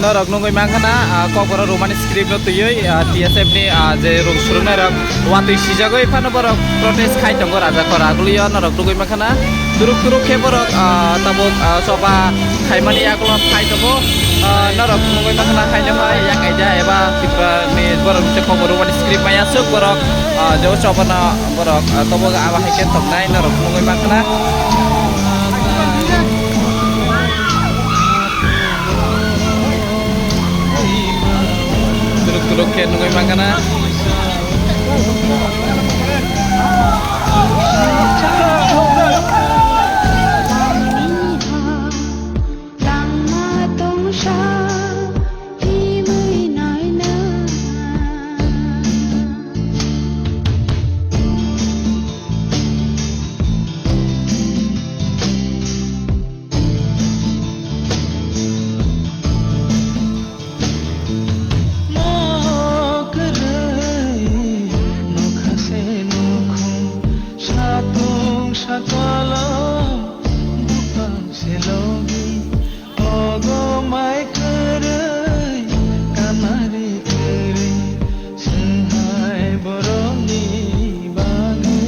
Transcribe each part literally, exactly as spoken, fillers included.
Norok nugwi mankha na, ah, Kokborok Romani script no twiwi, ah, T S F ni, ah, je rung swrwngnairok watwi sijagwi phano borok protest khai tongo raja khor agulio norok nugwi mankha na. Turuk turuk khe borok, ah, tabuk, ah, choba khaimani yagulo phai tongo. Ah, norok nugwi mankha na haino hai yak kaija eba Tripura ni borok ni Kokborok Romani script maya swk borok, ah, je o choba no borok, ah, tobo abo hai khe tongnai norok nugwi mankha na. Turuk turuk khe nugwi mankha na. Satung sakolom bupang selogi, ogo mai kwrwi, kanari kwrwi, swnghai borokni bagwi.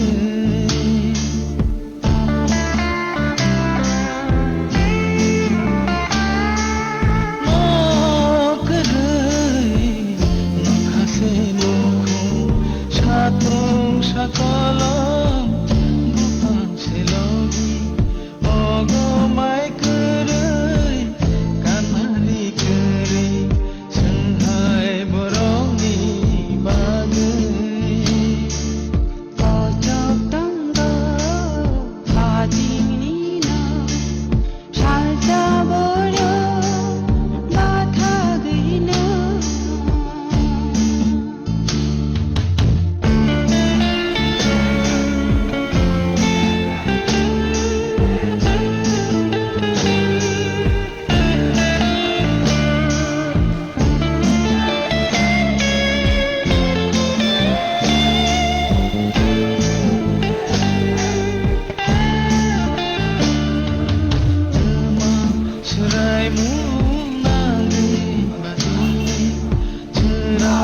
Satung sakolom bupang selogi, ogo mai kwrwi, kanari kwrwi, swnghai borokni bagwi. Kochok tongo, hajingni no. Salsa borok bathagwino.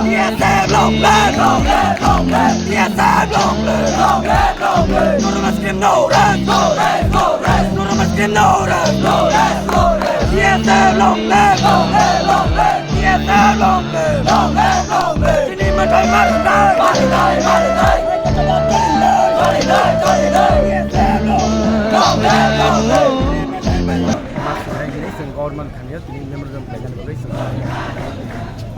T S F long live, long live, long live. T S F long live, long live, long live. Norma scheme no rest, no rest, no rest. Norma scheme no rest, no rest, no rest. T S F long live, long live, long live. T S F long live, long live, long live. Chini mathai marutai, marutai, marutai. Choli dai, choli dai. T S F long live, long live, long live. Mas hai ni sing government thani tini memorandum kailan bagwi sing.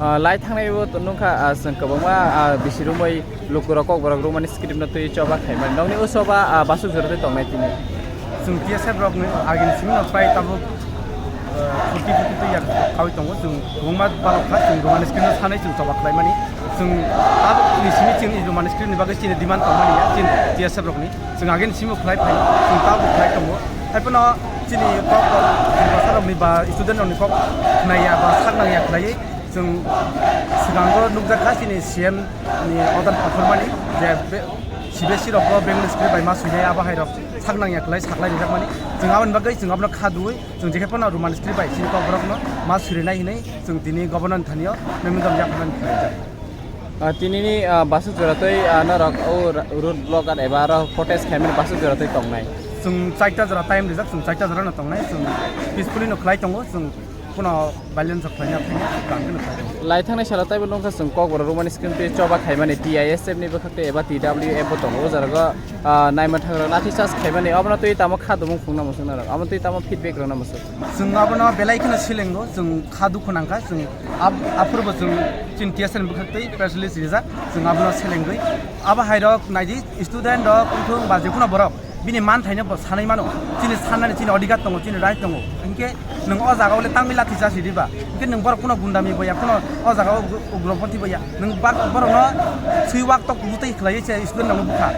Ah, lai thangnai bo to nungkha, ah, sing kwbangma, ah, bisi romwi lukurok Kokborok Romani script no twi choba khaimani. Nokni o choba, ah, basuk jora twi tongnai tini. Sing T S F rok ni agin simi no prai tabuk, ah, forty forty twi yak kawi tongo. Sing kwbangma balok kha sing Romani script no sanai sing choba khlaimani. Sing tabuk ni simi sing Romani script ni bagwi sini demand tongmani ya sing T S F rok ni. Chwng agin simo khlai phai, chwng tabuk khlai tongo. Haiphano chini kok, chini bwsarokni ba student rokni kok khnaya ba sak nangya khlaiwi chwng swkango nukjakha chini C M ni order kothormani je be, C B S E rokbo Bengali script bai ma swinai abo hai rok sak nangya khlai saklai rijakmani. Chwng aboni bagwi chwng abono kha duwi chwng jekhe phano Roman script bai chini kok borokno ma swirinai hinwi chwng tini governor ni thanio memorandum yapharmani khlaijak. Ah, tinini, ah, basuk jora twi, ah, norok o ra-, road block ar eba aro protest khaimani basuk jora twi tongnai. Chwng chaita jora time rijak, chwng chaita jora no tongnai, chwng peacefully no khlai tongo, chwng kuno violence rok khlaina thangya, chwng kang kheno khlai tongo. Lai thangnai salo taibo nungkha chwng Kokborok Romani script twi choba khaimani T I S F ni bwkhak tei eba T W F bo tongo, o jaga o, ah, naima thangrok lathi charge khaimani, obono twi tamo kha dumung phungna muchung norok, omo twi tamo feedback rwna muchung. Chwng abono belai kheno silengo, chwng kha dukhu nangkha, chwng Ab-, aphuru bo chwng chini T S F ni bwkhak twi press release rijak, chwng abono selengwi. Abo hai rok naidi student rok wngthung ba jekhuno borok bini manthaino bo sanwi mano. Chini sannani chini odhikar tongo, chini right tongo. Hinkhe nwng o jaga o le tangwi lathi chasi diba? Hinkhe nwng borok kuno gundami boya, kuno o jaga o ugroponthi boya. Nwng bak-, borokno swi wak tok butwi khlaiwi se student rokno bukha.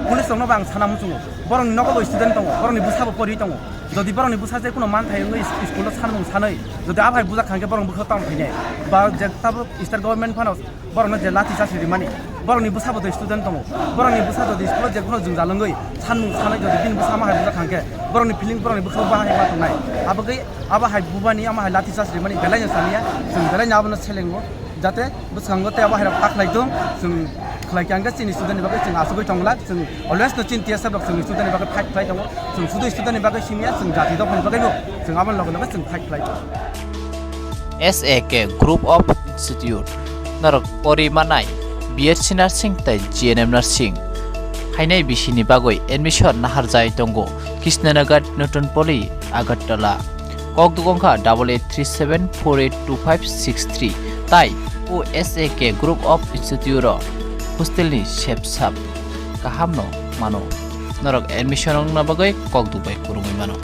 Police rokno bo ang sana muchungo. Borokni nogo bo student tongo, borokni bwsa bo poriwi tongo. Jodi borokni bwsa je kuno manthai wngwi is-, school o sanmung sanwi, jodi aphai bujak kha hwnkhe borokni bwkha tong phainai. Ba je tabuk state government phano borokno je lathi chasi rimani, Borokni bwsa bo tei student tongo. Borokni bwsa jodi school-o jekphano jwngjal wngwi sanmung sanai jodi bini bwsa ama hai bujak hangkhe borokni feeling borokni bwsa bahai ma tongnai. Abagwi abo hai bubani ama hai lathi charge rimani belai no saniya. Chwng belai no abono selengo. Jate bwskango tei abo hai rok ta khlai thung. Chwng khlai khe hangkhe chini student ni bagwi chwng asugwi tongla. Chwng always no chini T S F rok chwngni student ni bagwi fight khlai tongo. Chwng sudu student ni bagwi simiya, chwng jati dophani bagwi bo chwng aboni loge loge chwng fight khlai tongo. S A K Group of Institute norok pori manai B S C Nursing tei G N M Nursing hainai bisini bagwi admission nahar jai tongo Krishnanagar, Nutun Poli, Agartala. Kok dugong kha double eight three seven four eight two five six three tai o S A K Group of Institute o hostel ni sepsap kaham no mano. Norok admission wngna bagwi kok dubai kwrwngwi mano.